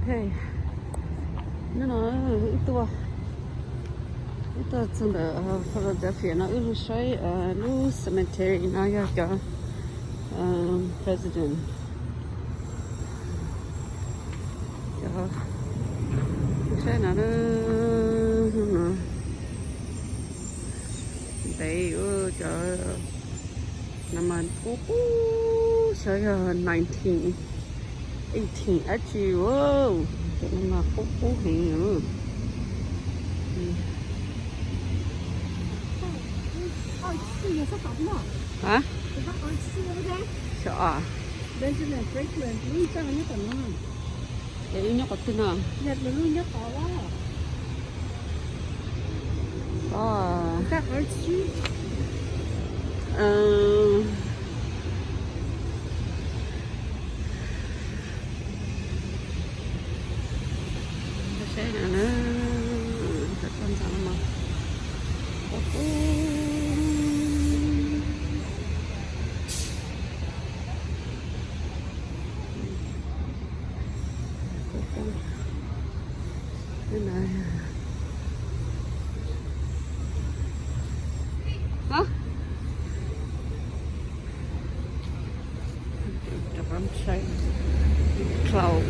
Hey, hnub no wb tuaj, wb tuaj txog ntawm Philadelphia no wb lug saib lub cemetery no yog cov president. Cov, saib no, hnub no ntev, cov no mas qub qub, xyov yog nineteen eighteen dab tsi. Cov no mas qub qub heev. Xyov, ces wb nyob qhov twg no? Cloud.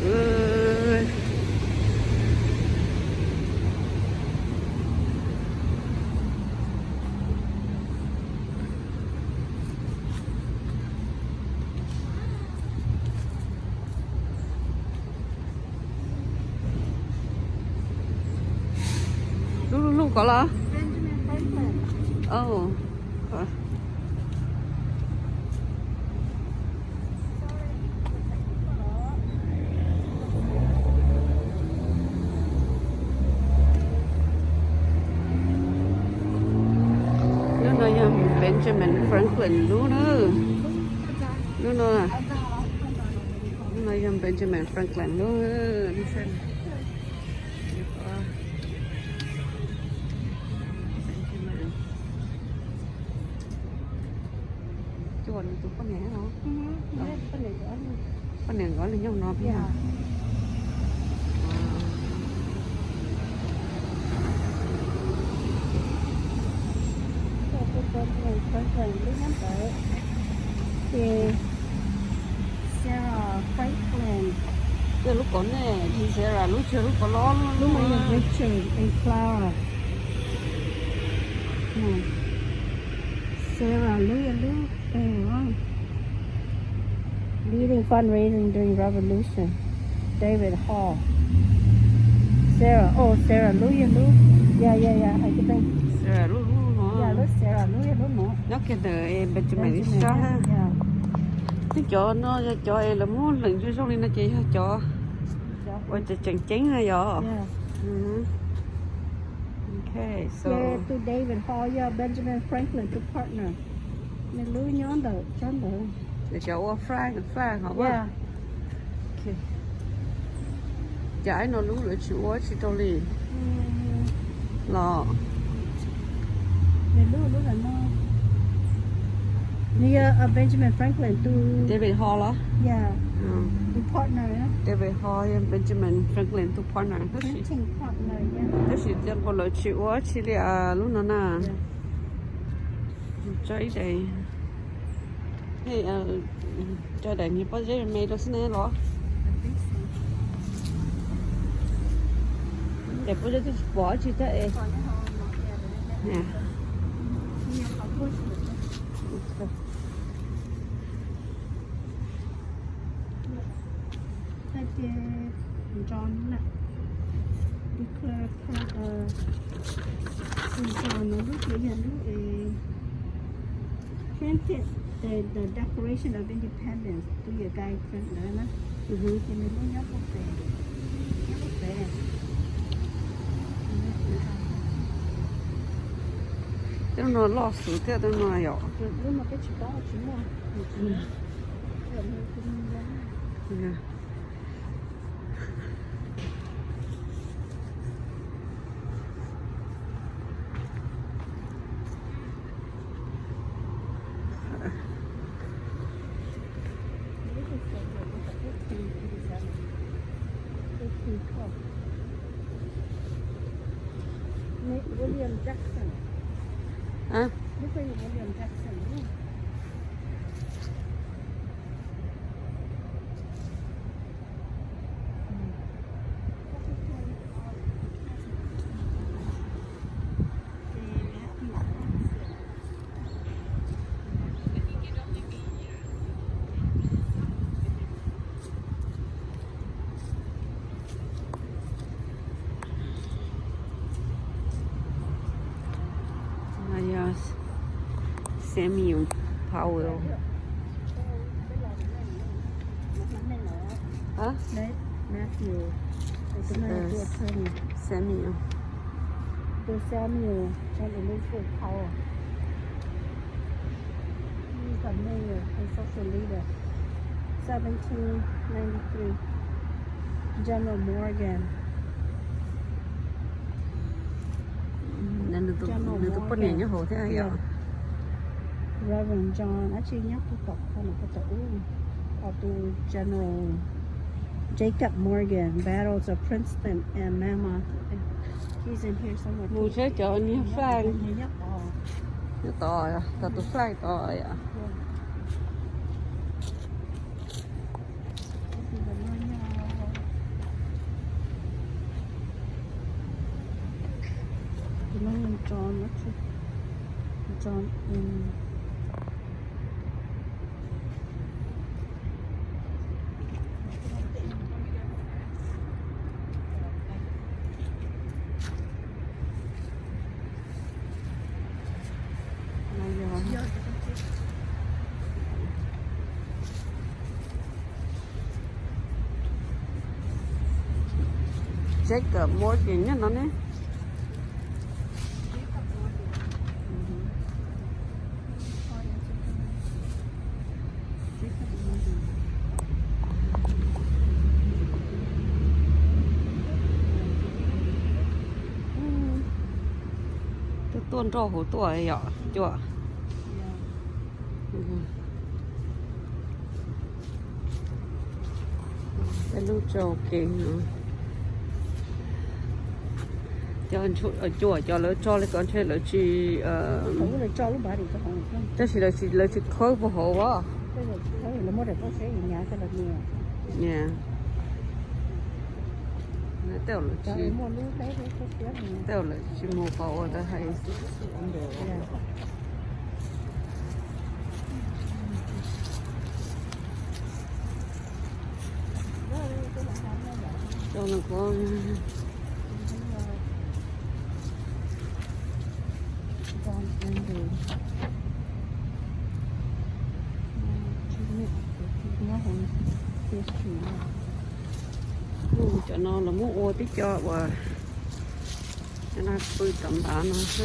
Lub lub lub ko los? Lub no yog Benjamin Franklin lub na. Lub no, lub no yog Benjamin Franklin lub. Cuaj nws tus poj niam no, poj niam nkawd los nyob no peb. Ces Sarah Franklin. Yog lub ko ne, Sarah lub tsis yog lub ko los. Lub no yog Richard and Clara. Sarah lub yog lub, leading fundraising during revolution. David Hall. Sarah, oh, Sarah lub yog lub, ya ya ya, hais tias Sarah lub, lub no, ya, lub Sarah lub yog lub no. Nyob kiag ntawm Benjamin ib sab. Twb cov no yog cov es lawv muab leem zoo zoo li no ces yog cov uas tseem ceeb na yom. Tus David Hall yog Benjamin Franklin tus partner. Nws lub nyob ntawm tsob ntawd. Cov ua flag, flag hov. Cas ib no lub lawv tsis ua tsis rau li los? Nws lub, lub no, nws yog Benjamin Franklin tus, David Hall los? Tus partner. David Hall yog Benjamin Franklin tus partner tab sis, tab sis cas lawv tsis ua tsis li lub no na. Tso ib daim, tso daim niag pob zeb me rau xwb ne los? Daim pob zeb twb tsis pom tsis thiab es. Hais tias nrog na, declare, nrog no lub ces yog lub es, painted the Declaration of Independence to your guide ntawd na. Ces nws lub nyob puag pem, nyob puag pem. Tej no loj xwb thiab tej no yom. Lub no peb tsis paub tsis muaj. William Jackson. Hả? Lúc đó William Jackson đúng không? Samuel Powell. Hả? Đấy, Matthew. Cái này là Samuel. Samuel. Tôi Samuel, con của Linh Phượng Thảo. He's a mayor and social leader. Seventeen ninety-three. General Morgan. Nws tus poj niam nyob hauv thiab yom. Reverend John, actually nyob puag tom, puag tom ub, tus General Jacob Morgan, Battles of Princeton and Monmouth. He's in here somewhere. Mus saib cov niag flag nyob tod, tod tus flag tod yom. John, John in. Jacob Morgan nyob no ne. Tuaj nroj hauv tuaj yom, cua. Peb lub tso kev no. Cov cua cov lawv tso li ko ntshe lawv tsis, tab sis lawv tsis khawb puag hauv os. Tej zaum lawv tsis, tej zaum lawv tsis mus qhov uas lawv hais. Cov no kuj Cov no lawv muab ua tib co uas cov no pw tom ntav no xwb.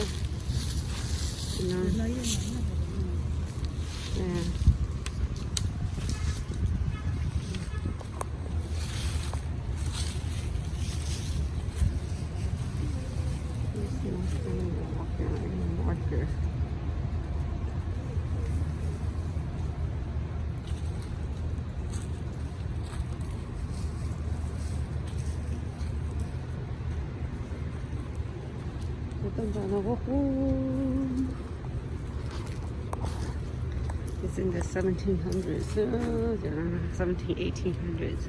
Cov toj ntxas no qub qub. It's in the seventeen hundreds, uh, seventeen, eighteen hundreds.